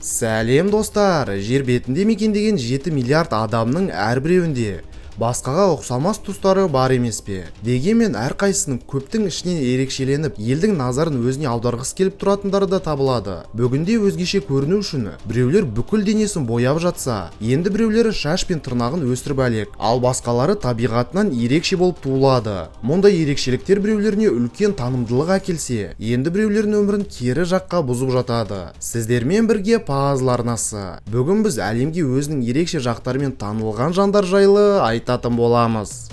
Сәлем, достар! Жер бетінде мекендеген 7 миллиард адамның әрбіреуінде басқаға ұқсамас тұстары бар емес пе? Дегенмен әрқайсысының көптің ішінен ерекшеленіп, елдің назарын өзіне аударғысы келіп тұратындары да табылады. Бүгінде өзгеше көріну үшін біреулер бүкіл денесін бояп жатса, енді біреулері шаш пен тырнағын өсіріп әлек, ал басқалары табиғатынан ерекше болып туылады. Мұндай ерекшеліктер біреулеріне үлкен танымдылық әкелсе, енді біреулерінің өмірін кері жаққа бұзып жатады. Сіздермен бірге Пазл арнасы. Бүгін біз әлемге өзінің ерекше жақтарымен танылған жандар жайлы айтатын боламыз.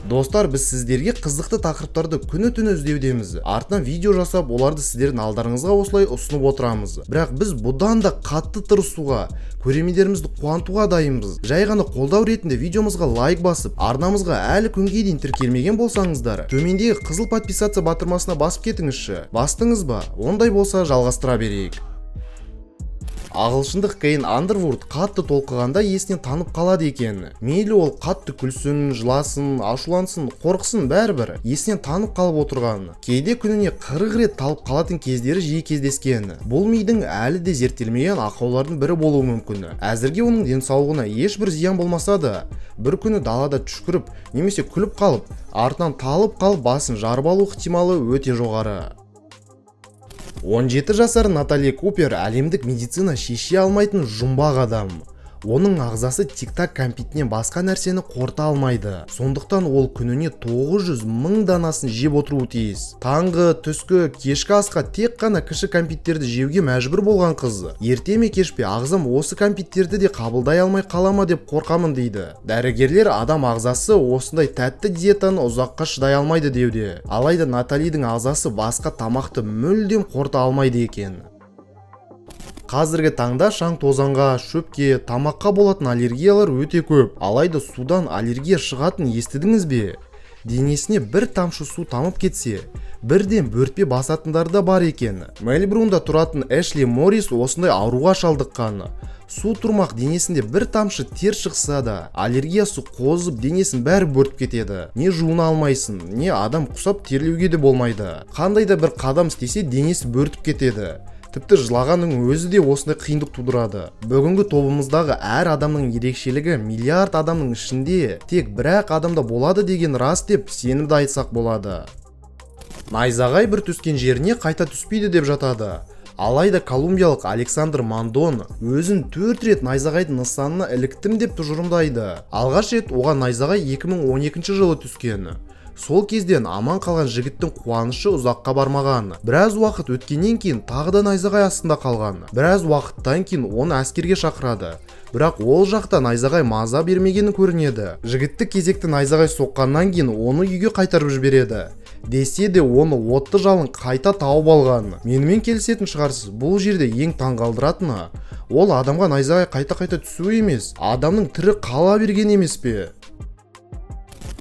Достар, біз сіздерге қызықты тақырыптарды күні түні іздеудеміз. Артынан видео жасап, оларды сіздердің алдарыңызға осылай ұсынып отырамыз. Бірақ біз бұдан да қатты тырысуға, көрермендерімізді қуантуға дайынбыз. Жай ғана қолдау ретінде видеомызға лайк басып, арнамызға әлі күнге дейін тіркелмеген болсаңыздар, төмендегі қызыл подписаться батырмасына басып кетіңізші. Бастыңыз ба? Ондай болса, жалғастыра берейік. Ағылшындық Кейн Андервуд қатты толқығанда есінен танып қалады екен. Мейлі ол қатты күлсін, жыласын, ашулансын, қорықсын, бәрібір есінен танып қалып отырған. Кейде күніне 40 рет талып қалатын кездері жиі кездескен. Бұл мидың әлі де зерттелмеген ақаулардың бірі болуы мүмкін. Әзірге оның денсаулығына ешбір зиян болмаса да, бір күні далада түшкіріп немесе күліп қалып, артынан талып қалып, басын жарып алу ықтималы өте жоғары. 17 жасар Натали Купер әлемдік медицина шеше алмайтын жұмбақ адам. Оның ағзасы тик-так кәмпитінен басқа нәрсені қорыта алмайды. Сондықтан ол күніне 900 мың данасын жеп отыруы тиіс. Таңғы, түскі, кешкі асқа тек қана кіші кәмпиттерді жеуге мәжбүр болған қыз ерте ме, кеш пе ағзам осы кәмпиттерді де қабылдай алмай қала ма деп қорқамын дейді. Дәрігерлер адам ағзасы осындай тәтті диетаны ұзаққа шыдай алмайды деуде. Алайда Наталидің ағзасы басқа тамақты мүлдем қорыта алмайды екен. Қазіргі таңда шаң тозаңға, шөпке, тамаққа болатын аллергиялар өте көп. Алайда судан аллергия шығатын естідіңіз бе? Денесіне бір тамшы су тамып кетсе, бірден бөртпе басатындары да бар екен. Мельбурнда тұратын Эшли Моррис осындай ауруға шалдыққан. Су тұрмақ, денесінде бір тамшы тер шықса да, аллергиясы қозып, денесін бәрі бөртіп кетеді. Не жуына алмайсың, не адам құсап терлеуге де болмайды. Қандай да бір қадам істесе, денесі бөртіп кетеді. Тіпті жылағанның өзі де осындай қиындық тудырады. Бүгінгі тобымыздағы әр адамның ерекшелігі миллиард адамның ішінде тек бір-ақ адамда болады деген рас деп сенімді айтсақ болады. Найзағай бір түскен жеріне қайта түспейді деп жатады. Алайда колумбиялық Александр Мандон өзін төрт рет найзағайдың нысанына іліктім деп тұжырымдайды. Алғаш рет оған найзағай 2012 жылы түскен. Сол кезден аман қалған жігіттің қуанышы ұзаққа бармаған. Біраз уақыт өткеннен кейін тағы да найзағай астында қалған. Біраз уақыттан кейін оны әскерге шақырады. Бірақ ол жақта найзағай маза бермегені көрінеді. Жігітті кезекті найзағай соққаннан кейін оны үйге қайтарып жібереді. Десе де, оны отты жалын қайта тауып алған. Менімен келісетін шығарсыз, бұл жерде ең таңғалдыратыны ол адамға найзағай қайта-қайта түсуі емес, адамның тірі қала берген емес пе?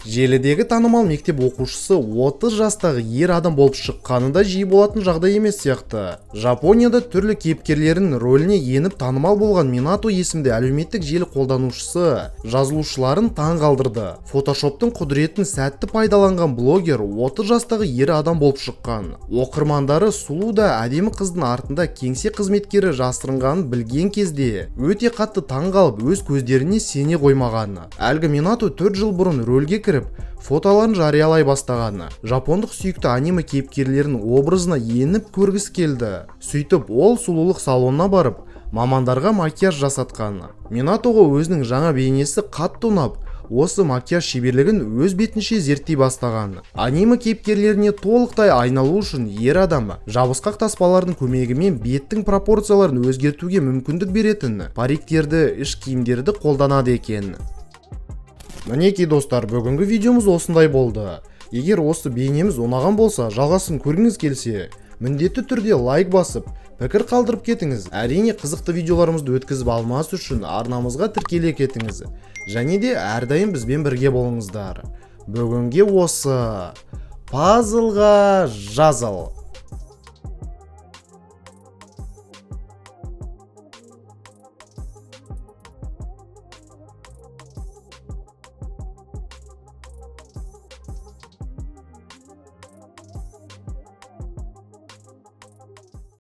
Желідегі танымал мектеп оқушысы 30 жастағы ер адам болып шыққаны да жиі болатын жағдай емес сияқты. Жапонияда түрлі кейіпкерлерінің рөліне еніп танымал болған Минато есімді әлеуметтік желі қолданушысы жазылушыларын таң қалдырды. Фотошоптың құдіретін сәтті пайдаланған блогер 30 жастағы ер адам болып шыққан. Оқырмандары сұлу да әдемі қыздың артында кеңсе қызметкері жасырынғанын білген кезде өте қатты таң қалып, өз көздеріне сене қоймаған. Әлгі Минато 4 жыл бұрын рөлге кіріп, фотоларын жариялай бастаған. Жапондық сүйікті аниме кейіпкерлерінің образына еніп көргісі келді. Сөйтіп ол сұлулық салонына барып, мамандарға макияж жасатқан. Минатоға өзінің жаңа бейнесі қатты ұнап, осы макияж шеберлігін өз бетінше зерттей бастаған. Аниме кейіпкерлеріне толықтай айналу үшін ер адам жабысқақ таспалардың көмегімен беттің пропорцияларын өзгертуге мүмкіндік беретін париктерді, іш киімдерді қолданады екен. Мінекей, достар, бүгінгі видеомыз осындай болды. Егер осы бейнеміз ұнаған болса, жалғасын көргіңіз келсе, міндетті түрде лайк басып, пікір қалдырып кетіңіз. Әрине, қызықты видеоларымызды өткізіп алмас үшін арнамызға тіркеле кетіңіз. Және де әрдайым бізбен бірге болыңыздар. Бүгінге осы. Пазлға жазыл.